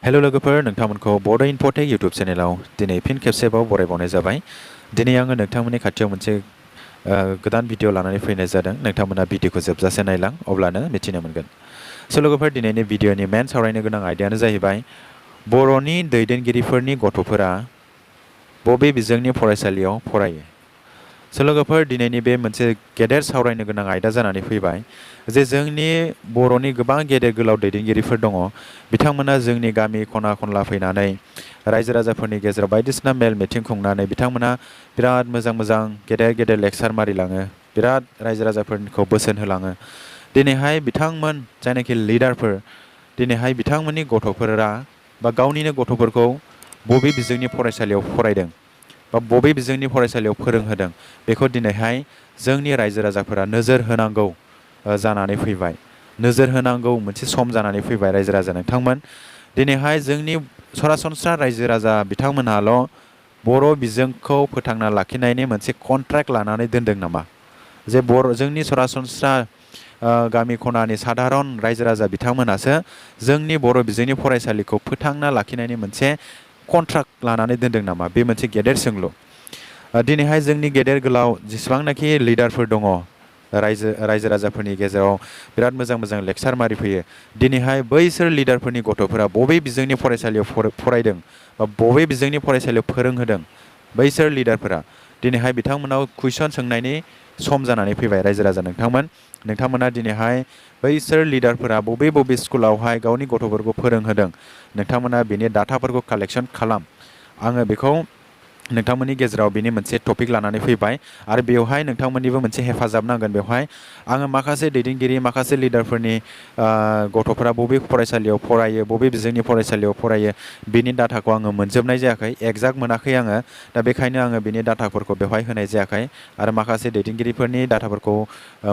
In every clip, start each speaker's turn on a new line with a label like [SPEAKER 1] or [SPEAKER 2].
[SPEAKER 1] Hello लोगोफोर नोंथांमोनखौ बर'न इन्फ'टेक YouTube चेनेलाव दिनै फिन खेबसेबाव बरायबावनाय जाबाय। दिनै आङो नोंथांमोननि खाथियाव मोनसे गोदान भिडिअ लानानै फैनाय जादों। नोंथांमोना भिडिअखौ जोबजासे नायलां अब्लानो मिथिनो मोनगोन। स' लोगोफोर दिनैनि भिडिअनि मेन सावरायनो गोनां आयदायानो जाहैबाय बर'नि दैदेनगिरिफोरनि गथ'फोरा बबे बिजोंनि फरायसालियाव फरायो। स' लोगोफोर दिनैनि बे मोनसे गेदेर सावरायनो गोनां आयदा जानानै फैबाय जे जोंनि बर'नि गोबां गेदेर गोलाव दैदेनगिरिफोर दङ। बिथांमोना जोंनि गामि खना खनला फैनानै रायजो राजाफोरनि गेजेराव बायदिसिना मेल मिटिं खुंनानै बिथांमोना बिराद मोजां मोजां गेदेर गेदेर लेक्सार मारिलाङो, बिराद रायजो राजाफोरखौ बोसोन होलाङो। दिनैहाय बिथांमोन जायनाखि लिडारफोर, दिनैहाय बिथांमोननि गथ'फोरा बा गावनिनो गथ'फोरखौ बबे बिजोंनि फरायसालियाव फरायदों बा बबे बिजोंनि फरायसालियाव फोरोंहोदों बेखौ दिनैहाय जोंनि रायजो राजाफोरा नोजोर होनांगौ जानानै फैबाय। नोजोर होनांगौ मोनसे सम जानानै फैबाय रायजो राजा नोंथांमोन। दिनैहाय जोंनि सरासनस्रा रायजो राजा बिथांमोनहाल' बर' बिजोंखौ फोथांना लाखिनायनि मोनसे कन्ट्राक्ट लानानै दोनदों नामा? जे जोंनि सरासनस्रा गामि खनानि साधारन रायजो राजा बिथांमोनासो जोंनि बर' बिजोंनि फरायसालिखौ फोथांना लाखिनायनि मोनसे कन्ट्राक्ट लानानै दोनदों नामा? बे मोनसे गेदेर सोंलु। दिनैहाय जोंनि गेदेर गोलाव जेसेबांनाखि लिडारफोर दङ रायजो राजाफोरनि गेजेराव बिराद मोजां मोजां लेक्सार मारि फैयो। दिनैहाय बैसोर लिडारफोरनि गथ'फोरा बबे बिजोंनि फरायसालियाव फरायदों बा बबे बिजोंनि फरायसालियाव फोरोंहोदों बैसोर लिडारफोरा दिनैहाय बिथांमोनाव कुइसन सोंनायनि सम जानानै फैबाय। रायजो राजा नोंथांमोना दिनैहाय बैसोर लिडारफोरा बबे बबे स्कुलावहाय गावनि गथ'फोरखौ फोरोंहोदों नोंथांमोना बेनि डाटाफोरखौ कालेक्सन खालाम। आङो बेखौ नोंथांमोननि गेजेराव बेनि मोनसे टपिक लानानै फैबाय आरो बेवहाय नोंथांमोननिबो मोनसे हेफाजाब नांगोन। बेवहाय आङो माखासे दैदेनगिरि माखासे लिडारफोरनि गथ'फोरा बबे फरायसालियाव फरायो बबे बिजोंनि फरायसालियाव फरायो बिनि डाटाखौ आङो मोनजोबनाय जायाखै, एक्जाक्ट मोनाखै आङो। दा बेखायनो आङो बिनि डाटाफोरखौ बेवहाय होनाय जायाखै आरो माखासे दैदेनगिरिफोरनि डाटाफोरखौ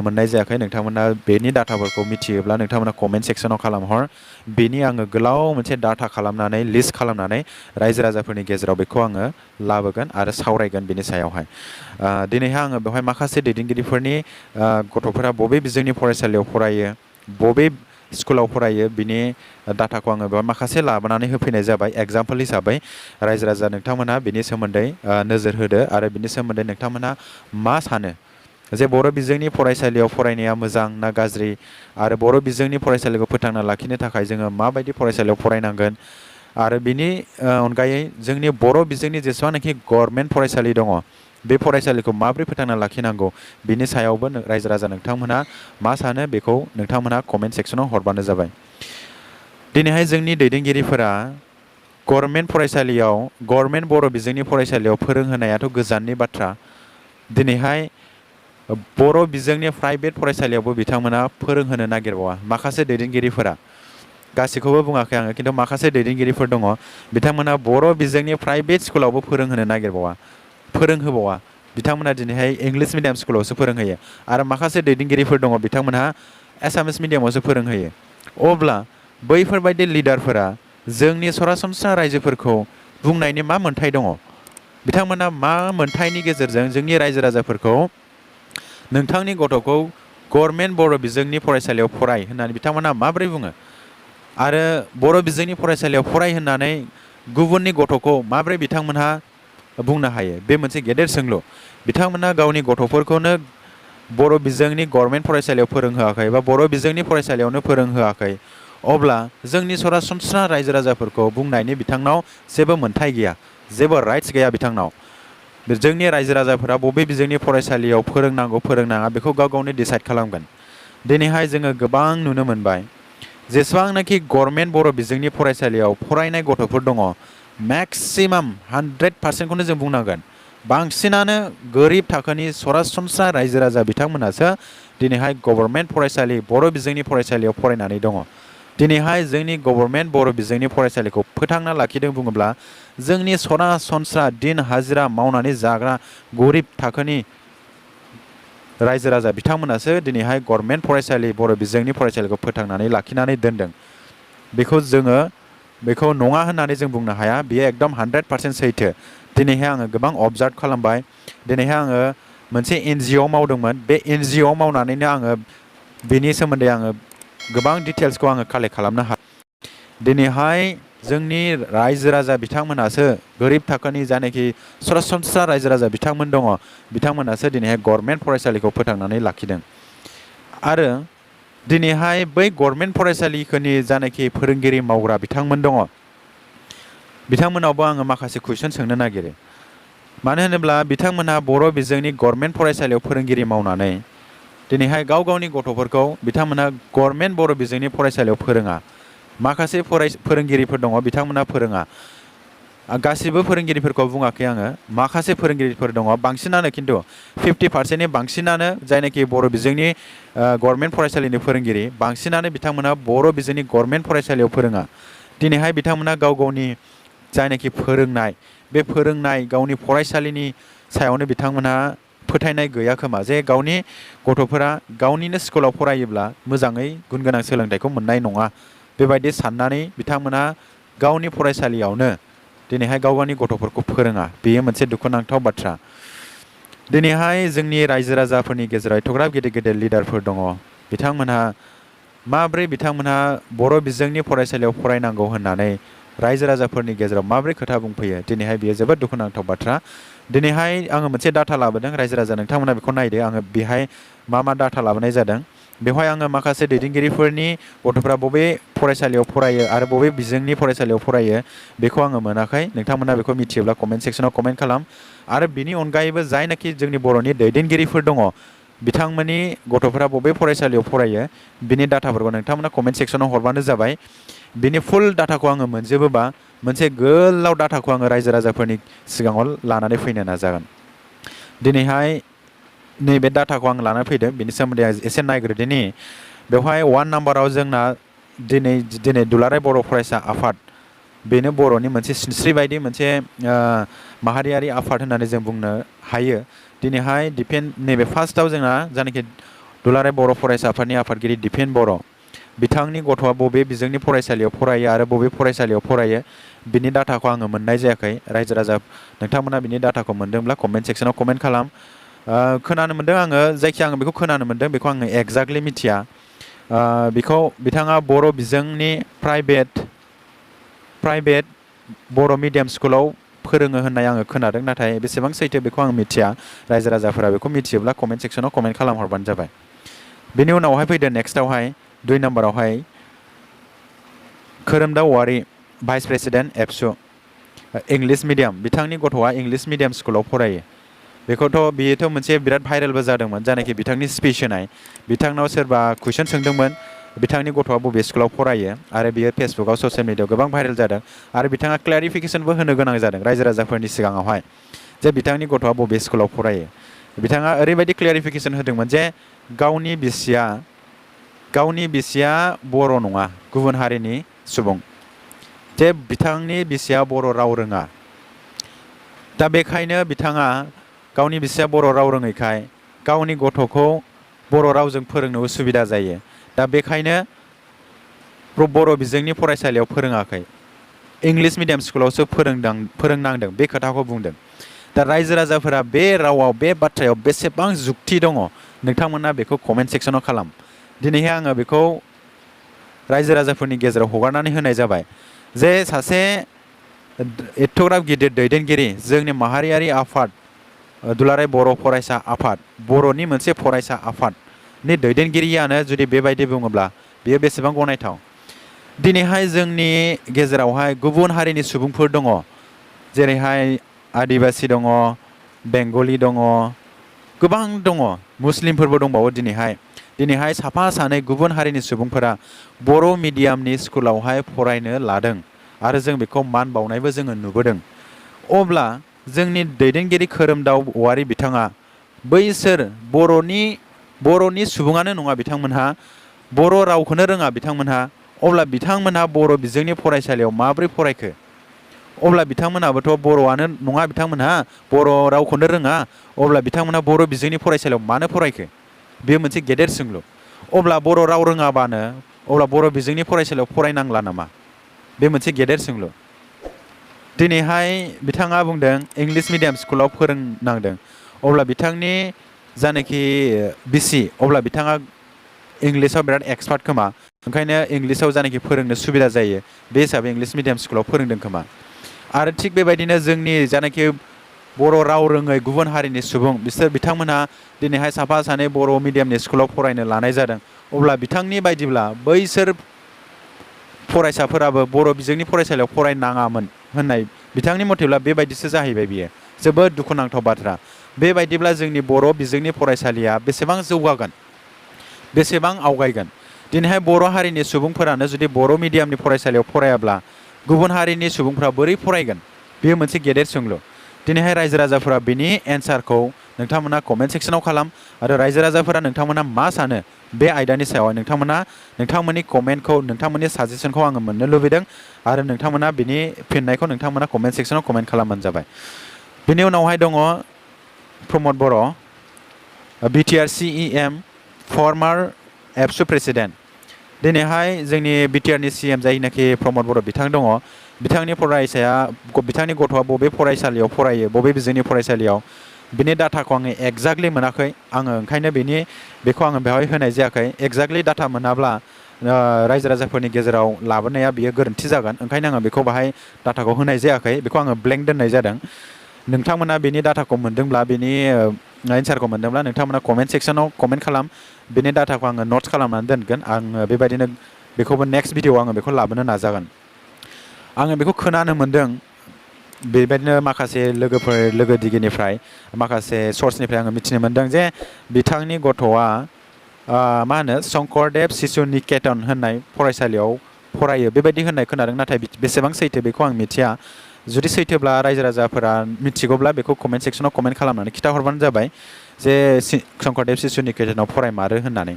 [SPEAKER 1] मोननाय जायाखै। नोंथांमोना बेनि डाटाफोरखौ मिथियोब्ला नोंथांमोना कमेन्ट सेक्सनाव खालामहर। बेनि आङो गोलाव मोनसे डाटा खालामनानै लिस्ट खालामनानै रायजो राजाफोरनि गेजेराव बेखौ आङो लाबोगोन आरो सावरायगोन बेनि सायावहाय। दिनैहाय आङो बेवहाय माखासे दैदेनगिरिफोरनि गथ'फोरा बबे बिजोंनि फरायसालियाव फरायो बबे स्कुलाव फरायो बिनि डाटाखौ आङो बेवहाय माखासे लाबोनानै होफैनाय जाबाय एग्जाम्पल हिसाबै। रायजो राजा नोंथांमोना बिनि सोमोन्दै नोजोर होदो आरो बिनि सोमोन्दै नोंथांमोना मा सानो जे बर' बिजोंनि फरायसालियाव फरायनाया मोजां ना गाज्रि आरो बर' बिजोंनि फरायसालिखौ फोथांना लाखिनो थाखाय जोङो माबायदि फरायसालियाव फरायनांगोन आरो बिनि अनगायै जोंनि बर' बिजोंनि जेसेबांनाखि गभर्नमेन्ट फरायसालि दङ बे फरायसालिखौ माबोरै फोथांना लाखिनांगौ बिनि सायावबो रायजो राजा नोंथांमोनहा मा सानो बेखौ नोंथांमोनहा कमेन्ट सेक्सनाव हरबानो जाबाय। दिनैहाय जोंनि दैदेनगिरिफोरा गभर्नमेन्ट फरायसालियाव गभर्नमेन्ट बर' बिजोंनि फरायसालियाव फोरोंहोनायाथ' गोजाननि बाथ्रा, दिनैहाय बर' बिजोंनि प्राइभेट फरायसालियावबो बिथांमोना फोरोंहोनो नागिरबावा। माखासे दैदेनगिरिफोरा, गासैखौबो बुङाखै आङो, खिन्थु माखासे दैदेनगिरिफोर दङ बिथांमोना बर' बिजोंनि प्राइभेट स्कुलावबो फोरोंहोबावा। बिथांमोना दिनैहाय इंलिश मिडियाम स्कुलावसो फोरोंहोयो आरो माखासे दैदेनगिरिफोर दङ बिथांमोनहा एसामिस मिडियामावसो फोरोंहोयो। अब्ला बैफोरबायदि लिडारफोरा जोंनि सरासनस्रा रायजोफोरखौ बुंनायनि मा मोन्थाय दङ? बिथांमोना मा मोन्थायनि गेजेरजों जोंनि रायजो राजाफोरखौ नोंथांनि गथ'खौ गभर्नमेन्ट बर' बिजोंनि फरायसालियाव फराय होननानै बिथांमोना माबोरै बुङो आरो बर' बिजोंनि फरायसालियाव फराय होननानै गुबुननि गथ'खौ माबोरै बिथांमोनहा बुंनो हायो? बे मोनसे गेदेर सोंलु। बिथांमोना गावनि गथ'फोरखौनो बर' बिजोंनि गभर्नमेन्ट फरायसालियाव फोरोंहोआखै बा बर' बिजोंनि फरायसालियावनो फोरोंहोआखै। अब्ला जोंनि सरासनस्रा रायजो राजाफोरखौ बुंनायनि बिथांनाव जेबो मोन्थाय गैया, जेबो राइट्स गैया बिथांनाव। जोंनि रायजो राजाफोरा बबे बिजोंनि फरायसालियाव फोरोंनांगौ फोरोंनाङा बेखौ गाव गावनो डिसाइड खालामगोन। दिनैहाय जोङो गोबां नुनो मोनबाय जेसेबांनाखि गभर्नमेन्ट बर' बिजोंनि फरायसालियाव फरायनाय गथ'फोर दङ मेक्सिमाम 100%खौनो जों बुंनांगोन बांसिनानो गोरिब थाखोनि सरासनस्रा रायजो राजा बिथांमोनासो दिनैहाय गभर्नमेन्ट फरायसालि बर' बिजोंनि फरायसालियाव फरायनानै दङ। दिनैहाय जोंनि गभर्नमेन्ट बर' बिजोंनि फरायसालिखौ फोथांना लाखिदों बुङोब्ला जोंनि सरासनस्रा दिन हाजिरा मावनानै जाग्रा गोरिब थाखोनि रायजो राजा बिथांमोनासो दिनैहाय गभर्नमेन्ट फरायसालि बर' बिजोंनि फरायसालिखौ फोथांनानै लाखिनानै दोनदों। बेखौ नङा होननानै जों बुंनो हाया, बेयो एकदम 100% सैथो। दिनैहाय आङो गोबां अबजार्भ खालामबाय। दिनैहाय आङो मोनसे NGO मावदोंमोन, बे NGO मावनानैनो आङो बेनि सोमोन्दै आङो गोबां डिटेल्सखौ आङो कालेक्ट खालामनो हादों। दिनैहाय जोंनि रायजो राजा बिथांमोनासो गोरिब थाखोनि जानाखि सरासनस्रा रायजो राजा बिथांमोन दङ बिथांमोनासो दिनैहाय गभर्नमेन्ट फरायसालिखौ फोथांनानै लाखिदों आरो दिनैहाय बै गभर्नमेन्ट फरायसालिफोरनि जानाखि फोरोंगिरि मावग्रा बिथांमोन दङ बिथांमोनावबो आङो माखासे कुइसन सोंनो नागिरो मानो होनोब्ला बिथांमोनहा बर' बिजोंनि गभर्नमेन्ट फरायसालियाव फोरोंगिरि मावनानै दिनैहाय गाव गावनि गथ'फोरखौ बिथांमोनहा गभर्नमेन्ट बर' बिजोंनि फरायसालियाव फोरोङा माखासे फोरोंगिरिफोर दङ बिथांमोनहा फोरोङा गासिबो फोरोंगिरिफोरखौ बुङाखै आङो माखासे फोरोंगिरिफोर दङ बांसिनानो खिन्थु 50%नि बांसिनानो जायनाखि बर' बिजोंनि गभर्नमेन्ट फरायसालिनि फोरोंगिरि बांसिनानो बिथांमोनहा बर' बिजोंनि गभर्नमेन्ट फरायसालियाव फोरोङा दिनैहाय बिथांमोनहा गाव गावनि जायनाखि फोरोंनाय बे फोरोंनाय गावनि फरायसालिनि सायावनो बिथांमोनहा फोथायनाय गैया खोमा जे गावनि गथ'फोरा गावनिनो स्कुलाव फरायोब्ला मोजाङै गुन गोनां सोलोंथाइखौ मोननाय नङा बेबायदि साननानै बिथांमोनहा गावनि फरायसालियावनो दिनैहाय गाव गावनि गथ'फोरखौ फोरोङा बेयो मोनसे दुखुनांथाव बाथ्रा दिनैहाय जोंनि रायजो राजाफोरनि गेजेराव एथ'ग्राब गेदेर गेदेर लिडारफोर दङ बिथांमोनहा माब्रै बिथांमोनहा बर' बिजोंनि फरायसालियाव फरायनांगौ होननानै रायजो राजाफोरनि गेजेराव माब्रै खोथा बुंफैयो दिनैहाय बेयो जोबोद दुखुनांथाव बाथ्रा दिनैहाय आङो मोनसे डाटा लाबोदों रायजो राजा नोंथांमोना बेखौ नायदो आङो बेहाय मा डाटा लाबोनाय जादों बेवहाय आङो माखासे दैदेनगिरिफोरनि गथ'फ्रा बबे फरायसालियाव फरायो आरो बबे बिजोंनि फरायसालियाव फरायो बेखौ आङो मोनाखै नोंथांमोना बेखौ मिथियोब्ला कमेन्ट सेक्सनाव कमेन्ट खालाम आरो बिनि अनगायैबो जायनाखि जोंनि बर'नि दैदेनगिरिफोर दङ बिथांमोननि गथ'फ्रा बबे फरायसालियाव फरायो बिनि डाटाफोरखौ नोंथांमोना कमेन्ट सेक्सनाव हरबानो जाबाय बिनि फुल डाटाखौ आङो मोनजोबोबा मोनसे गोलाव डाटाखौ आङो रायजो राजाफोरनि सिगाङाव लानानै फैनो नाजागोन दिनैहाय नैबे डाटाखौ आं लानानै फैदों बिनि सोमोन्दै आं एसे नायग्रोदिनि बेवहाय 1 नाम्बाराव जोंना दिनै दुलाराय बर' फरायसा आफाद बेनो बर'नि मोनसे सिनस्रि बायदि मोनसे माहारियारि आफाद होननानै जों बुंनो हायो दिनैहाय नैबे फार्स्टआव जोंना जायनाखि दुलाराय बर' फरायसा आफादनि आफादगिरि दिपेन बर' बिथांनि गथ'आ बबे बिजोंनि फरायसालियाव फरायो आरो बबे फरायसालियाव फरायो बिनि डाटाखौ आङो मोननाय जायाखै रायजो राजा नोंथांमोना बिनि डाटाखौ मोनदोंब्ला कमेन्ट सेक्सनाव कमेन्ट खालाम खोनानो मोन्दों आङो जायखिया आङो बेखौ खोनानो मोन्दों बेखौ आङो एक्जाक्टलि मिथिया बेखौ बिथाङा बर' बिजोंनि प्राइभेट बर' मिडियाम स्कुलाव फोरोङो होननाय आङो खोनादों नाथाय बेसेबां सैथो बेखौ आं मिथिया रायजो राजाफोरा बेखौ मिथियोब्ला कमेन्ट सेक्सनाव कमेन्ट खालामहरबानो जाबाय बेनि उनावहाय फैदो नेक्स्टआवहाय 2 नाम्बारावहाय खोरोमदाव औवारि भाइस प्रेसिडेन्ट एबसु इंलिश मिडियाम बिथांनि गथ'आ इंलिश मिडियाम स्कुलाव फरायो बेयोथ' मोनसे बिराद भाइरेलबो जादोंमोन जायनाखि बिथांनि स्पिच होनाय बिथांनाव सोरबा कुइसन सोंदोंमोन बिथांनि गथ'आ बबे स्कुलाव फरायो आरो बियो फेसबुकआव ससियेल मिडियायाव गोबां भाइरेल जादों आरो बिथाङा क्लेरिफिकेसनबो होनो गोनां जादों रायजो राजाफोरनि सिगाङावहाय जे बिथांनि गथ'आ बबे स्कुलाव फरायो बिथाङा ओरैबायदि क्लेरिफिकेसन होदोंमोन जे गावनि बिसिया बर' नङा गुबुन हारिनि सुबुं जे बिथांनि बिसिया बर' राव रोङा दा बेखायनो बिथाङा गावनि बिसिया बर' राव रोङैखाय गावनि गथ'खौ बर' रावजों फोरोंनो उसुबिदा जायो दा बेखायनो बर' बिजोंनि फरायसालियाव फोरोङाखै इंलिश मिडियाम स्कुलावसो फोरोंनांदों बे खोथाखौ बुंदों दा रायजो राजाफोरा बे रावाव बे बाथ्रायाव बेसेबां जुक्ति दङ नोंथांमोना बेखौ कमेन्ट सेक्सनाव खालाम दिनैहाय आङो बेखौ रायजो राजाफोरनि गेजेराव हगारनानै होनाय जाबाय जे सासे एथ'ग्राब गिदिर दैदेनगिरि जोंनि माहारियारि आफाद दुलाराय बर' फरायसा आफाद बर'नि मोनसे फरायसा आफादनि दैदेनगिरियानो जुदि बेबायदि बुङोब्ला बेयो बेसेबां गनायथाव दिनैहाय जोंनि गेजेरावहाय गुबुन हारिनि सुबुंफोर दङ जेरैहाय आदिबासि दङ बेंगलि दङ गोबां दङ मुस्लिमफोरबो दंबावो दिनैहाय साफा सानै गुबुन हारिनि सुबुंफोरा बर' मिडियामनि स्कुलावहाय फरायनो लादों आरो जों बेखौ मान बावनायबो जोङो नुबोदों अब्ला जोंनि दैदेनगिरि खोरोमदाव औवारि बिथाङा बैसोर बर'नि सुबुङानो नङा बिथांमोनहा बर' रावखौनो रोङा बिथांमोनहा अब्ला बिथांमोनहा बर' बिजोंनि फरायसालियाव माबोरै फरायखो अब्ला बिथांमोनहाबोथ' बर'आनो नङा बिथांमोनहा बर' रावखौनो रोङा अब्ला बिथांमोनहा बर' बिजोंनि फरायसालियाव मानो फरायखो बेयो मोनसे गेदेर सोंलु अब्ला बर' राव रोङाबानो अब्ला बर' बिजोंनि फरायसालियाव फरायनांला नामा बे मोनसे गेदेर सोंलु दिनैहाय बिथाङा बुंदों इंलिश मिडियाम स्कुलाव फोरोंनांदों अब्ला बिथांनि जानाखि बिसि अब्ला बिथाङा इंलिसाव बिराद एक्सपार्ट खोमा ओंखायनो इंलिसाव जानाखि फोरोंनो सुबिदा जायो बे हिसाबै इंलिश मिडियाम स्कुलाव फोरोंदों खोमा। आरो थिग बेबायदिनो जोंनि जानाखि बर' राव रोङै गुबुन हारिनि सुबुं बिथांमोनहा दिनैहाय साफा सानै बर' मिडियामनि स्कुलाव फरायनो लानाय जादों। अब्ला बिथांनि बायदिब्ला बैसोर फरायसाफोराबो बर' बिजोंनि फरायसालियाव फरायनाङामोन होननाय बिथांनि मथेब्ला बेबायदिसो जाहैबाय बियो। जोबोद दुखुनांथाव बाथ्रा। बेबायदिब्ला जोंनि बर' बिजोंनि फरायसालिया बेसेबां जौगागोन, बेसेबां आवगायगोन। दिनैहाय बर' हारिनि सुबुंफोरानो जुदि बर' मिडियामनि फरायसालियाव फरायाब्ला गुबुन हारिनि सुबुंफ्रा बोरै फरायगोन? बेयो मोनसे गेदेर सोंलु। दिनैहाय रायजो राजाफोरा बिनि एन्सारखौ नोंथांमोना कमेन्ट सेक्सनाव खालाम। आरो रायजो राजाफोरा नोंथांमोना मा सानो बे आयदानि सायाव नोंथांमोना नोंथांमोननि कमेन्टखौ, नोंथांमोननि साजेसनखौ आङो मोननो लुबैदों। आरो नोंथांमोना बिनि फिननायखौ नोंथांमोना कमेन्ट सेक्सनाव कमेन्ट खालामबानो जाबाय। बिनि उनावहाय दङ प्रमद बर', बिटिआर CEM, फर्मार एबसु प्रेसिडेन्ट। दिनैहाय जोंनि बिटिआरनि CM जायनाखि प्रमद बर' बिथां दङ, बिथांनि गथ'आ बबे फरायसालियाव फरायो, बबे बिजोंनि फरायसालियाव, बिनि डाटाखौ आङो एक्जाक्टलि मोनाखै। आङो ओंखायनो बेखौ आङो बेवहाय होनाय जायाखै। एक्जाक्टलि डाटा मोनाब्ला रायजो राजाफोरनि गेजेराव लाबोनाया बियो गोरोन्थि जागोन। ओंखायनो आङो बेखौ बाहाय डाटाखौ होनाय जायाखै। बेखौ आङो ब्लेंक दोननाय जादों। नोंथांमोना बेनि डाटाखौ मोनदोंब्ला, बेनि एन्सारखौ मोनदोंब्ला नोंथांमोना कमेन्ट सेक्सनाव कमेन्ट खालाम। बेनि डाटाखौ आङो नट्स खालामनानै दोनगोन। आङो बेबायदिनो बेखौबो नेक्स्ट भिडिअ'आव आङो बेखौ लाबोनो नाजागोन। आङो बेखौ खोनानो मोनदों, बेबायदिनो माखासे लोगो दिगिनिफ्राय, माखासे सर्सनिफ्राय आङो मिथिनो मोनदों जे बिथांनि गथ'आ मा होनो शंकरदेब शिशु निकेतन होननाय फरायसालियाव फरायो बेबायदि होननाय खोनादों। नाथाय बेसेबां सैथो बेखौ आं मिथिया। जुदि सैथोब्ला रायजो राजाफोरा मिथिगौब्ला बेखौ कमेन्ट सेक्सनाव कमेन्ट खालामनानै खिन्थाहरबानो जाबाय जे शंकरदेब शिशु निकेतनाव फरायमारो होननानै।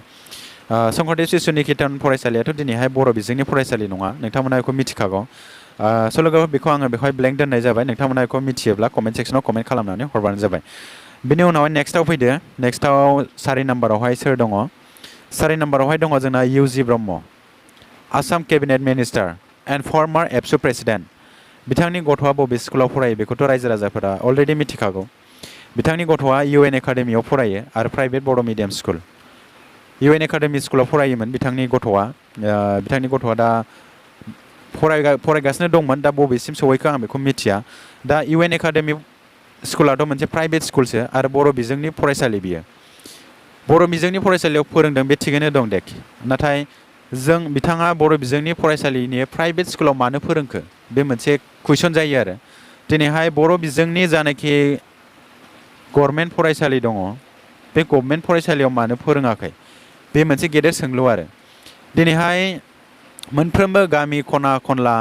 [SPEAKER 1] शंकरदेब शिशु निकेतन फरायसालियाथ' दिनैहाय बर' बिजोंनि फरायसालि नङा, नोंथांमोना बेखौ मिथिखागौ। बेखौ आङो बेवहाय ब्लेंक दोननाय जाबाय। नोंथांमोना बेखौ मिथियोब्ला कमेन्ट सेक्सनाव कमेन्ट खालामनानै हरबानो जाबाय। बिनि उनावहाय नेक्स्टआव फैदो। नेक्स्टआव 4 नाम्बारावहाय सोर दङ? 4 नाम्बारावहाय दङ जोंना UG Brahma, Assam cabinet minister and फर्मार एबसु प्रेसिडेन्ट। बिथांनि गथ'आ बबे स्कुलाव फरायो बेखौथ' रायजो राजाफोरा अलरेडि मिथिखागौ। बिथांनि गथ'आ UN एकाडेमियाव फरायो आरो प्राइभेट बर' मिडियाम स्कुल। UN एकाडेमि स्कुलाव फरायोमोन बिथांनि गथ'आ। दा फरायगासिनो दंमोन। दा बबेसिम सहैखो आं बेखौ मिथिया। दा UN एकाडेमि स्कुलाथ' मोनसे प्राइभेट स्कुलसो आरो बर' बिजोंनि फरायसालि बियो। बर' बिजोंनि फरायसालियाव फोरोंदों बे थिगैनो दं दे। नाथाय बिथाङा बर' बिजोंनि फरायसालिनि प्राइभेट स्कुलाव मानो फोरोंखो? बे मोनसे कुइसन जायो आरो। दिनैहाय बर' बिजोंनि जानाखि गभर्नमेन्ट फरायसालि दङ, बे गभर्नमेन्ट फरायसालियाव मानो फोरोङाखै? बे मोनसे गेदेर सोंलु आरो। दिनैहाय मोनफ्रोमबो गामि खना खनला,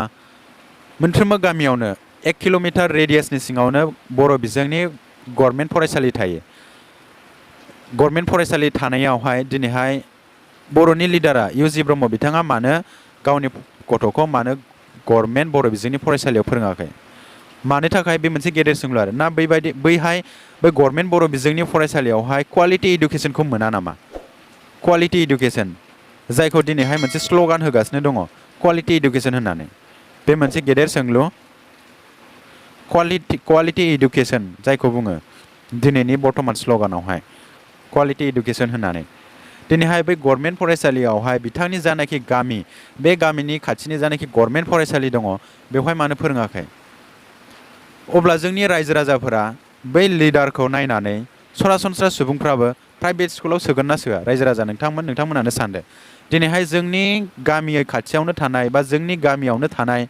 [SPEAKER 1] मोनफ्रोमबो गामियावनो 1 किल'मिटार रेडियासनि सिङावनो बर' बिजोंनि गभर्नमेन्ट फरायसालि थायो। गभर्नमेन्ट फरायसालि थानायावहाय दिनैहाय बर'नि लिडारा UG ब्रह्म बिथाङा मानो गावनि गथ'खौ गभर्नमेन्ट बर' बिजोंनि फरायसालियाव फोरोङाखै? मानि थाखाय? बे मोनसे गेदेर सोंलु आरो। ना बै गभर्नमेन्ट बर' बिजोंनि फरायसालियावहाय क्वालिटि इडुकेसनखौ मोना नामा? क्वालिटि इडुकेसन, जायखौ दिनैहाय मोनसे स्ल'गान होगासिनो दङ, क्वालिटि इडुकेसन होननानै। बे मोनसे गेदेर सोंलु। क्वालिटि इडुकेसन जायखौ बुङो दिनैनि बर्तमान स्ल'गानावहाय, क्वालिटि इडुकेसन होननानै। दिनैहाय बै गभर्नमेन्ट फरायसालियावहाय बिथांनि जानाखि गामि, बे गामिनि खाथिनि जानाखि गभर्नमेन्ट फरायसालि दङ, बेवहाय मानो फोरोङाखै? अब्ला जोंनि रायजो राजाफोरा बै लिडारखौ नायनानै सरासनस्रा सुबुंफ्राबो प्राइभेट स्कुलाव सोगोन ना सोआ? रायजो राजा नोंथांमोनानो सानदो। दिनैहाय जोंनि गामि खाथियावनो थानाय बा जोंनि गामियावनो थानाय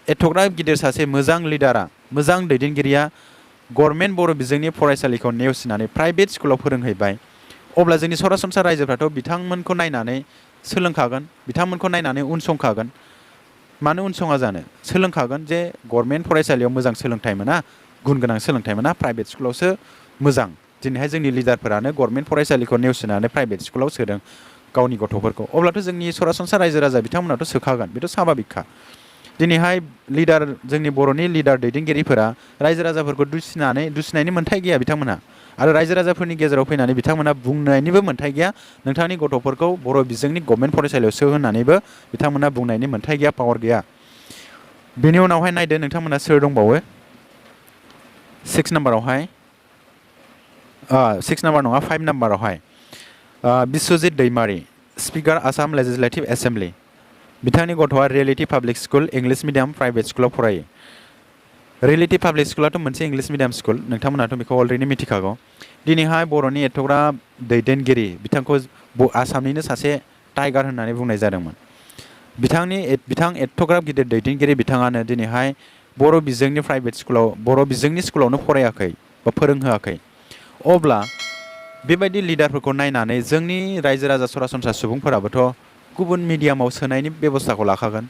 [SPEAKER 1] एथ'ग्राब गिदिर सासे मोजां लिडारा, मोजां दैदेनगिरिया गभर्नमेन्ट बर' बिजोंनि फरायसालिखौ नेवसिनानै प्राइभेट स्कुलाव फोरोंहैबाय। अब्ला जोंनि सरासनस्रा रायजोफ्राथ' बिथांमोनखौ नायनानै सोलोंखागोन, बिथांमोनखौ नायनानै उनसंखागोन। मानो उनसङा जानो? सोलोंखागोन जे गभर्नमेन्ट फरायसालियाव मोजां सोलोंथाइ मोना, गुन गोनां सोलोंथाइ मोना, प्राइभेट स्कुलावसो मोजां। दिनैहाय जोंनि लिडारफोरानो गभर्नमेन्ट फरायसालिखौ नेवसिनानै प्राइभेट स्कुलाव सोदों गावनि गथ'फोरखौ। अब्लाथ' जोंनि सरासनस्रा रायजो राजा बिथांमोनाथ' सोखागोन, बेथ' स्वाभाबिकखा। दिनैहाय जोंनि बर'नि लिडार दैदेनगिरिफोरा रायजो राजाफोरखौ दुसिनायनि मोन्थाय गैया बिथांमोनहा। आरो रायजो राजाफोरनि गेजेराव फैनानै बिथांमोना बुंनायनिबो मोन्थाय गैया, नोंथांनि गथ'फोरखौ बर' बिजोंनि गभर्नमेन्ट फरायसालियाव सो होननानैबो बिथांमोना बुंनायनि मोन्थाय गैया, पावार गैया। बेनि उनावहाय नायदो नोंथांमोना सोर दंबावो 6 नाम्बारावहाय, 6 नाम्बार नङा 5 नाम्बारावहाय Biswajit Daimary. Speaker Assam legislative assembly. बिथांनि गथ'आ reality public school English medium private स्कुलाव फरायो। रियेलिटि पाब्लिक स्कुलाथ' मोनसे इंलिश मिडियाम स्कुल, नोंथांमोनाथ' बेखौ अलरेडि मिथिखागौ। दिनैहाय बर'नि एथ'ग्राब दैदेनगिरि बिथांखौ आसामनिनो सासे टाइगार होननानै बुंनाय जादोंमोन। बिथां एथ'ग्राब गिदिर दैदेनगिरि बिथाङानो दिनैहाय बर' बिजोंनि प्राइभेट स्कुलाव बर' बिजोंनि स्कुलावनो फरायाखै बा फोरोंहोआखै। अब्ला बेबायदि लिडारफोरखौ नायनानै जोंनि रायजो राजा सरासनस्रा सुबुंफोराबोथ' गुबुन मिडियामाव सोनायनि बेबस्थाखौ लाखागोन,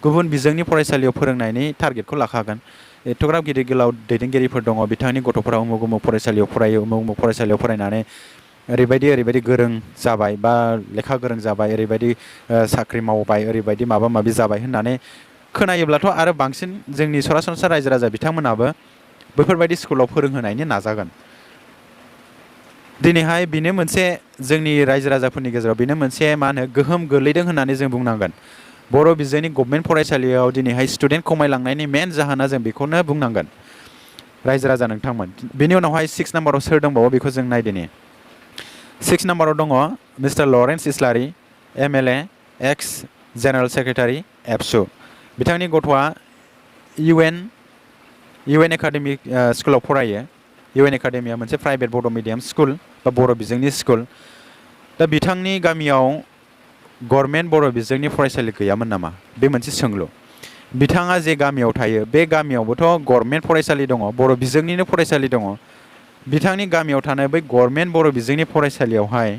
[SPEAKER 1] गुबुन बिजोंनि फरायसालियाव फोरोंनायनि टारगेटखौ लाखागोन। एथ'ग्राब गिदिर गोलाव दैदेनगिरिफोर दङ, बिथांनि गथ'फोरा उमुग उमुग फरायसालियाव फरायो, उमुग उमुग फरायसालियाव फरायनानै ओरैबायदि गोरों जाबाय बा लेखा गोरों जाबाय, ओरैबायदि साख्रि मावबाय, ओरैबायदि माबा माबि जाबाय होननानै खोनायोब्लाथ' आरो बांसिन जोंनि सरासनस्रा रायजो राजा बिथांमोनाबो बेफोरबायदि स्कुलाव फोरोंहोनायनि नाजागोन। दिनैहाय बेनो मोनसे जोंनि रायजो राजाफोरनि गेजेराव बेनो मोनसे मा होनो गोहोम गोलैदों होननानै जों बुंनांगोन। बर' बिजोंनि गभमेन्ट फरायसालियाव दिनैहाय स्टुडेन्ट खमायलांनायनि मेन जाहोना जों बेखौनो बुंनांगोन रायजो राजा नोंथांमोन। बेनि उनावहाय 6 नाम्बाराव सोर दंबावो बेखौ जों नायदिनि। 6 नाम्बाराव दङ मिस्टार लरेन्स इस्लारि, MLA, एक्स जेनेरेल सेक्रेटारि एबसु। बिथांनि गथ'आ UN एकाडेमिक स्कुलाव फरायो। UN एकाडेमिया मोनसे प्राइभेट बड' मिडियाम स्कुल बा बर' बिजोंनि स्कुल। दा बिथांनि गामियाव गभर्नमेन्ट बर' बिजोंनि फरायसालि गैयामोन नामा, बे मोनसे सोंलु। बिथाङा जे गामियाव थायो बे गामियावबोथ' गभर्नमेन्ट फरायसालि दङ, बर' बिजोंनिनो फरायसालि दङ। बिथांनि गामियाव थानाय बै गभर्नमेन्ट बर' बिजोंनि फरायसालियावहाय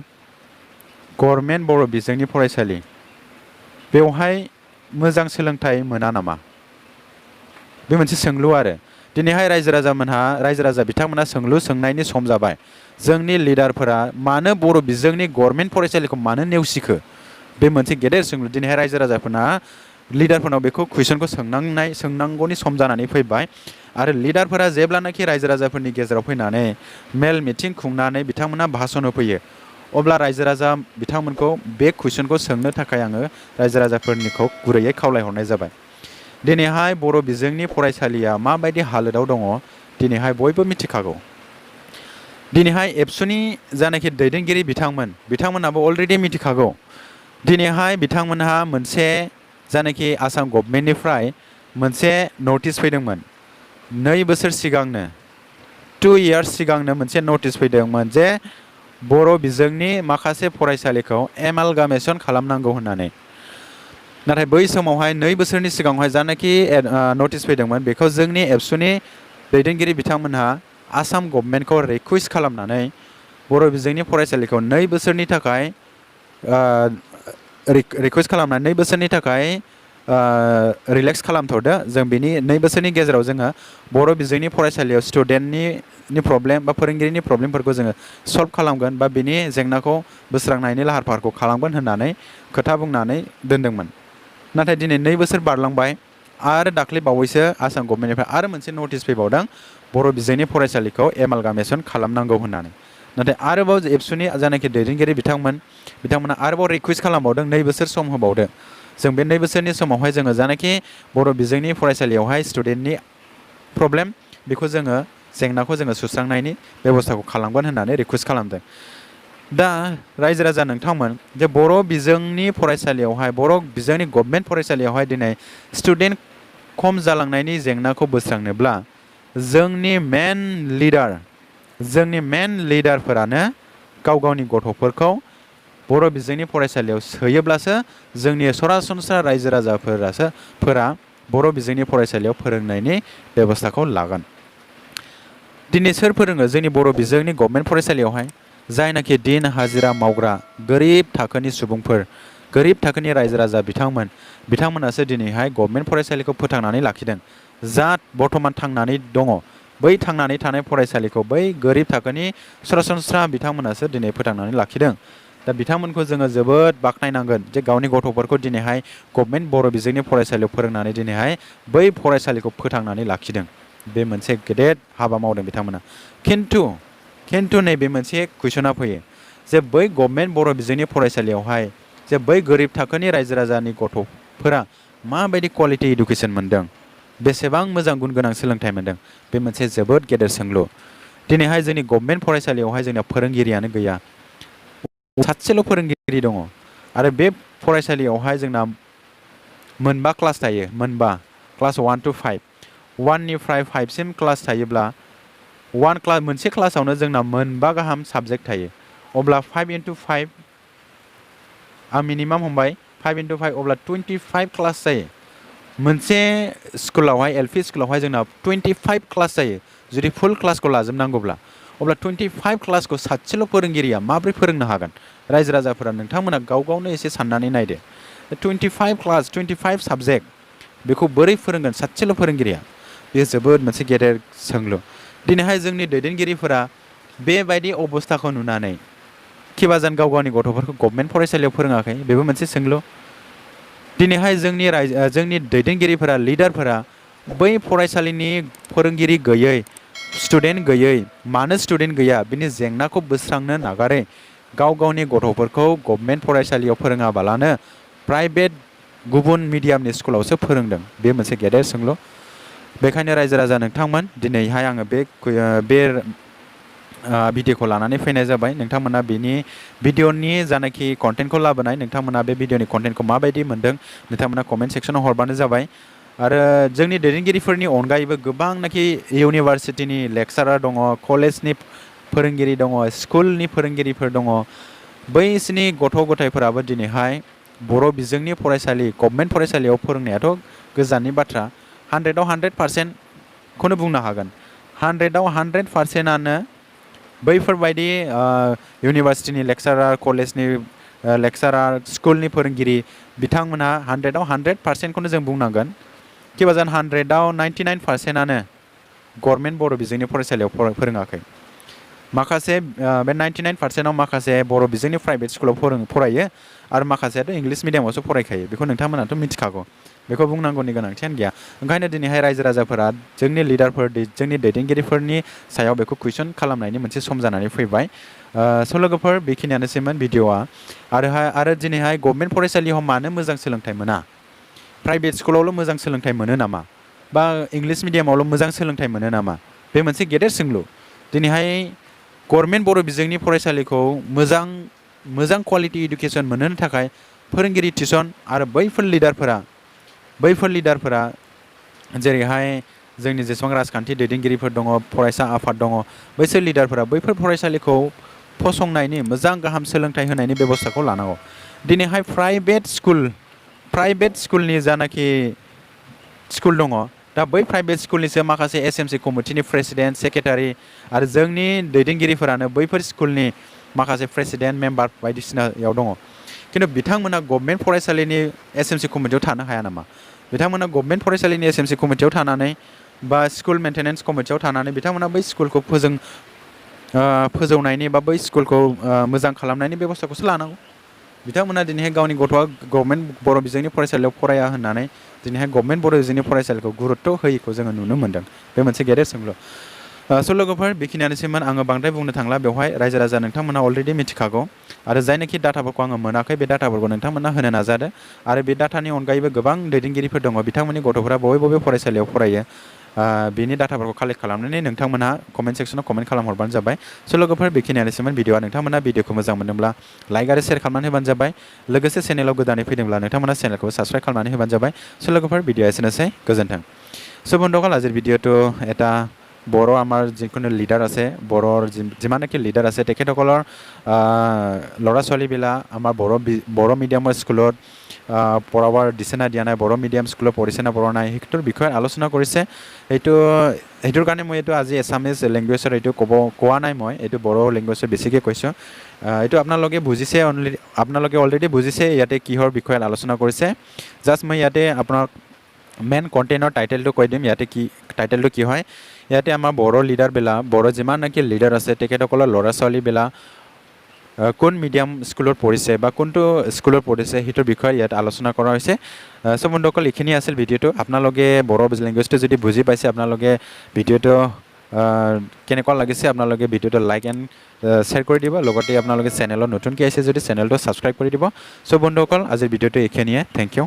[SPEAKER 1] गभर्नमेन्ट बर' बिजोंनि फरायसालि बेवहाय मोजां सोलोंथाइ मोना नामा, बे मोनसे सोंलु आरो। दिनैहाय रायजो राजा बिथांमोना सोंलु सोंनायनि सम जाबाय। जोंनि लिडारफोरा मानो बर' बिजोंनि गभर्नमेन्ट फरायसालिखौ मानो नेवसिखो, बे मोनसे गेदेर सोंलु। दिनैहाय रायजो राजाफोरना लिडारफोरनाव बेखौ कुइसनखौ सोंनांगौनि सम जानानै फैबाय। आरो लिडारफोरा जेब्लानाखि रायजो राजाफोरनि गेजेराव फैनानै मेल मिटिं खुंनानै बिथांमोना भाषण होफैयो, अब्ला रायजो राजा बिथांमोनखौ बे कुइसनखौ सोंनो थाखाय आङो रायजो राजाफोरनिखौ गुरैयै खावलायहरनाय जाबाय। दिनैहाय बर' बिजोंनि फरायसालिया माबायदि हालोदाव दङ दिनैहाय बयबो मिथिखागौ। दिनैहाय एबसुनि जानाखि दैदेनगिरि बिथांमोनाबो अलरेडि मिथिखागौ। दिनैहाय बिथांमोनहा मोनसे जानाखि आसाम गभर्नमेन्टनिफ्राय मोनसे नटिस फैदोंमोन 2 बोसोर सिगांनो, 2 इयार्स सिगांनो मोनसे नटिस फैदोंमोन जे बर' बिजोंनि माखासे फरायसालिखौ एमालगामेसन खालामनांगौ होननानै। नाथाय बै समावहाय 2 बोसोरनि सिगाङावहाय जानाखि नटिस फैदोंमोन बेखौ जोंनि एबसुनि दैदेनगिरि बिथांमोनहा आसाम गभर्नमेन्टखौ रिकुवेस्ट खालामनानै बर' बिजोंनि फरायसालिखौ 2 बोसोरनि थाखाय रिकुवेस्ट खालामनानै 2 बोसोरनि थाखाय रिलेक्स खालामथ'दो। जों बेनि 2 बोसोरनि गेजेराव जोङो बर' बिजोंनि फरायसालियाव स्टुडेन्टनि प्रब्लेम बा फोरोंगिरिनि प्रब्लेमफोरखौ जोङो सल्भ खालामगोन बा बिनि जेंनाखौ बोस्रांनायनि लाहार फाहारखौ खालामगोन होननानै खोथा बुंनानै दोनदोंमोन। नाथाय दिनै 2 बोसोर बारलांबाय आरो दाख्लै बावैसो आसाम गभर्नमेन्टनिफ्राय आरो मोनसे नटिस फैबावदों बर' बिजोंनि फरायसालिखौ एमालगामेसन खालामनांगौ होननानै। नाथाय आरोबाव एबसुनि जानाखि दैदेनगिरि बिथांमोना आरोबाव रिकुवेस्ट खालामबावदों 2 बोसोर सम होबावदो। जों बे 2 बोसोरनि समावहाय जोङो जानाखि बर' बिजोंनि फरायसालियावहाय स्टुडेन्टनि प्रब्लेम बेखौ जेंनाखौ जोङो सुस्रांनायनि बेबस्थाखौ खालामगोन होननानै रिकुवेस्ट खालामदों। दा रायजो राजा नोंथांमोन जे बर' बिजोंनि फरायसालियावहाय बर' बिजोंनि गभर्नमेन्ट फरायसालियावहाय दिनै स्टुडेन्ट खम जालांनायनि जेंनाखौ बोस्रांनोब्ला जोंनि मेन लिडारफोरानो गाव गावनि गथ'फोरखौ बर' बिजोंनि फरायसालियाव सोयोब्लासो जोंनि सरासनस्रा रायजो राजाफोरा बर' बिजोंनि फरायसालियाव फोरोंनायनि बेबस्थाखौ लागोन। दिनै सोर फोरोङो जोंनि बर' बिजोंनि गभर्नमेन्ट फरायसालियावहाय? जायनाखि दिन हाजिरा मावग्रा गोरिब थाखोनि सुबुंफोर, गोरिब थाखोनि रायजो राजा बिथांमोनासो दिनैहाय गभर्नमेन्ट फरायसालिखौ फोथांनानै लाखिदों। जा बर्थमान थांनानै दङ बै थांनानै थानाय फरायसालिखौ बै गोरिब थाखोनि सरासनस्रा बिथांमोनासो दिनै फोथांनानै लाखिदों। दा बिथांमोनखौ जोङो जोबोद बाख्नायनांगोन जे गावनि गथ'फोरखौ दिनैहाय गभर्नमेन्ट बर' बिजोंनि फरायसालियाव फोरोंनानै दिनैहाय बै फरायसालिखौ फोथांनानै लाखिदों। बे मोनसे गेदेर हाबा मावदों बिथांमोना। खिन्थु नैबे मोनसे कुइसना फैयो जे बै गभर्नमेन्ट बर' बिजोंनि फरायसालियावहाय जे बै गोरिब थाखोनि रायजो राजानि गथ'फोरा माबायदि क्वालिटि इडुकेसन मोनदों, बेसेबां मोजां गुन गोनां सोलोंथाइ मोनदों, बे मोनसे जोबोद गेदेर सोंलु। दिनैहाय जोंनि गभर्नमेन्ट फरायसालियावहाय जोंना फोरोंगिरियानो गैया। सासेल' फोरोंगिरि दङ। आरो बे फरायसालियावहाय जोंना मोनबा क्लास थायो मोनबा क्लास 1 to 5 1 निफ्राय 5 सिम क्लास थायोब्ला मोनसे क्लासावनो जोंना मोनबा गाहाम साबजेक्ट थायो अब्ला 5 into 5 आं मिनिमाम हमबाय 5 into 5 अब्ला 25 क्लास जायो मोनसे स्कुलावहाय एलपि स्कुलावहाय जोंना 25 क्लास जायो जुदि फुल क्लासखौ लाजोबनांगौब्ला अब्ला 25 क्लासखौ सासेल' फोरोंगिरिया माबोरै फोरोंनो हागोन रायजो राजाफोरा नोंथांमोना गाव गावनो एसे साननानै नायदो 25 क्लास 25 साबजेक्ट बेखौ बोरै फोरोंगोन सासेल' फोरोंगिरिया बेयो जोबोद मोनसे गेदेर सोंलु दिनैहाय जोंनि दैदेनगिरिफोरा बेबायदि अबस्थाखौ नुनानै किबाजान गाव गावनि गथ'फोरखौ गभर्नमेन्ट फरायसालियाव फोरोङाखै बेबो मोनसे सोंलु दिनैहाय जोंनि दैदेनगिरिफोरा लिडारफोरा बै फरायसालिनि फोरोंगिरि गैयै स्टुडेन्ट गैयै मानो स्टुडेन्ट गैया बिनि जेंनाखौ बोस्रांनो नागारै गाव गावनि गथ'फोरखौ गभर्नमेन्ट फरायसालियाव फोरोङाबालानो प्राइभेट गुबुन मिडियामनि स्कुलावसो फोरोंदों बे मोनसे गेदेर सोंलु बेखायनो रायजो राजा नोंथांमोन दिनैहाय आङो बे भिडिअखौ लानानै फैनाय जाबाय नोंथांमोना बेनि भिडिअनि जानाखि कन्टेन्टखौ लाबोनाय नोंथांमोना बे भिडिअनि कन्टेन्टखौ माबायदि मोन्दों नोंथांमोना कमेन्ट सेक्सनाव हरबानो जाबाय आरो जोंनि दैदेनगिरिफोरनि अनगायैबो गोबांनाखि इउनिभार्सिटिनि लेक्सारार दङ कलेजनि फोरोंगिरि दङ स्कुलनि फोरोंगिरिफोर दङ बैसिनि गथ' गथायफोराबो दिनैहाय बर' बिजोंनि फरायसालि गभर्नमेन्ट फरायसालियाव फोरोंनायाथ' गोजाननि बाथ्रा 100आव 100%खौनो बुंनो हागोन 100आव 100%आनो बैफोरबायदि इउनिभार्सिटिनि लेक्सारार कलेजनि लेक्सारार स्कुलनि फोरोंगिरि बिथांमोनहा 100आव 100%खौनो जों बुंनांगोन किबाजान 100आव 99%आनो गभर्नमेन्ट बर' बिजोंनि फरायसालियाव फोरोङाखै माखासे बे 99%आव माखासे बर' बिजोंनि प्राइभेट स्कुलाव फरायो आरो माखासेयाथ' इंलिस मिडियामावसो फरायखायो बेखौ नोंथांमोनाथ' मिथिखागौ बेखौ बुंनांगौनि गोनांथियानो गैया ओंखायनो दिनैहाय रायजो राजाफोरा जोंनि लिडारफोर जोंनि दैदेनगिरिफोरनि सायाव बेखौ कुइसन खालामनायनि मोनसे सम जानानै फैबाय लोगोफोर बेखिनियानोसैमोन भिडिअआ आरो दिनैहाय गभर्नमेन्ट फरायसालियाव मानो मोजां सोलोंथाइ मोना प्राइभेट स्कुलावल' मोजां सोलोंथाइ मोनो नामा बा इंलिस मिडियामावल' मोजां सोलोंथाइ मोनो नामा बे मोनसे गेदेर सोंलु दिनैहाय गभर्नमेन्ट बर' बिजोंनि फरायसालिखौ मोजां क्वालिटि इडुकेसन मोनहोनो थाखाय फोरोंगिरि थिसन आरो बैफोर लिडारफोरा जेरैहाय जोंनि जेसेबां राजखान्थि दैदेनगिरिफोर दङ फरायसा आफाद दङ बैसोर लिडारफोरा बैफोर फरायसालिखौ फसंनायनि मोजां गाहाम सोलोंथाइ होनायनि बेबस्थाखौ लानांगौ दिनैहाय प्राइभेट स्कुलनि जानाखि स्कुल दङ दा बै प्राइभेट स्कुलनिसो माखासे एसएमसि कमिटिनि प्रेसिडेन्ट सेक्रेटारि आरो जोंनि दैदेनगिरिफोरानो बैफोर स्कुलनि माखासे प्रेसिडेन्ट मेम्बार बायदिसिनायाव दङ खिन्थु बिथांमोना गभर्नमेन्ट फरायसालिनि एसएमसि कमिटियाव थानो हाया नामा बिथांमोना गभर्नमेन्ट फरायसालिनि एसएमसि कमिटियाव थानानै बा स्कुल मेन्टेनेन्स कमिटियाव थानानै बिथांमोना बै स्कुलखौ फोजौनायनि बा बै स्कुलखौ मोजां खालामनायनि बेबस्थाखौसो लानांगौ बिथांमोना दिनैहाय गावनि गथ'आ गभर्नमेन्ट बर' बिजोंनि फरायसालियाव फराया होननानै दिनैहाय गभर्नमेन्ट बर' बिजोंनि फरायसालिखौ गुरुत्त' होयिखौ जोङो नुनो मोन्दों बे मोनसे गेदेर सोंलु लोगोफोर बेखिनियानोसैमोन आङो बांद्राय बुंनो थांला बेवहाय रायजो राजा नोंथांमोना अलरेडि मिथिखागौ आरो जायनाखि डाटाफोरखौ आङो मोनाखै बे डाटाफोरखौ नोंथांमोना होनो नाजादो आरो बे डाटानि अनगायैबो गोबां दैदेनगिरिफोर दङ बिथांमोननि गथ'फोरा बबे फरायसालियाव फरायो बेनि डाटाफोरखौ कालेक्ट खालामनानै नोंथांमोना कमेन्ट सेक्सनाव कमेन्ट खालामहरबानो जाबाय लोगोफोर बेखिनियानोसैमोन भिडिअआ नोंथांमोना भिडिअखौ मोजां मोनदोंब्ला लाइक आरो शेयार खालामनानै होबानो जाबाय लोगोसे चेनेलाव गोदानै फैदोंब्ला नोंथांमोना चेनेलखौ साबस्क्राइब खालामनानै होबानो जाबाय लोगोफोर भिडिअआ एसेनोसै गोजोन्थों বন্ধুসকল আজিৰ ভিডিঅ'টো এটা বড়ো আমাৰ যিকোনো লিডাৰ আছে বড়োৰ যিমানকি লিডাৰ আছে তেখেতসকলৰ ল'ৰা ছোৱালীবিলাক আমাৰ বড়ো মিডিয়ামৰ স্কুলত পঢ়াবৰ দিছেনা দিয়া নাই বড়ো মিডিয়াম স্কুলত পঢ়িছে না পঢ়া নাই সেইটোৰ বিষয়ে আলোচনা কৰিছে সেইটোৰ কাৰণে মই এইটো আজি এছামিজ লেংগুৱেজত এইটো কোৱা নাই মই এইটো বড়ো লেংগুৱেজত বেছিকৈ কৈছোঁ এইটো আপোনালোকে অলৰেডি বুজিছে ইয়াতে কিহৰ বিষয়ে আলোচনা কৰিছে জাষ্ট মই ইয়াতে আপোনাক মেইন কণ্টেণ্টৰ টাইটেলটো কৈ দিম ইয়াতে টাইটেলটো কি হয় ইয়াতে আমাৰ বড়ো লিডাৰবিলাক বড়ো যিমানকি লিডাৰ আছে তেখেতসকলৰ ল'ৰা ছোৱালীবিলাক কোন মিডিয়াম স্কুলত পঢ়িছে বা কোনটো স্কুলত পঢ়িছে সেইটোৰ বিষয়ে ইয়াত আলোচনা কৰা হৈছে বন্ধুসকল এইখিনি আছিল ভিডিঅ'টো আপোনালোকে বড়ো লেংগুৱেজটো যদি বুজি পাইছে আপোনালোকে ভিডিঅ'টো কেনেকুৱা লাগিছে আপোনালোকে ভিডিঅ'টো লাইক এণ্ড শ্বেয়াৰ কৰি দিব লগতে আপোনালোকে চেনেলত নতুনকৈ আহিছে যদি চেনেলটো ছাবস্ক্ৰাইব কৰি দিব বন্ধুসকল আজিৰ ভিডিঅ'টো এইখিনিয়ে থেংক ইউ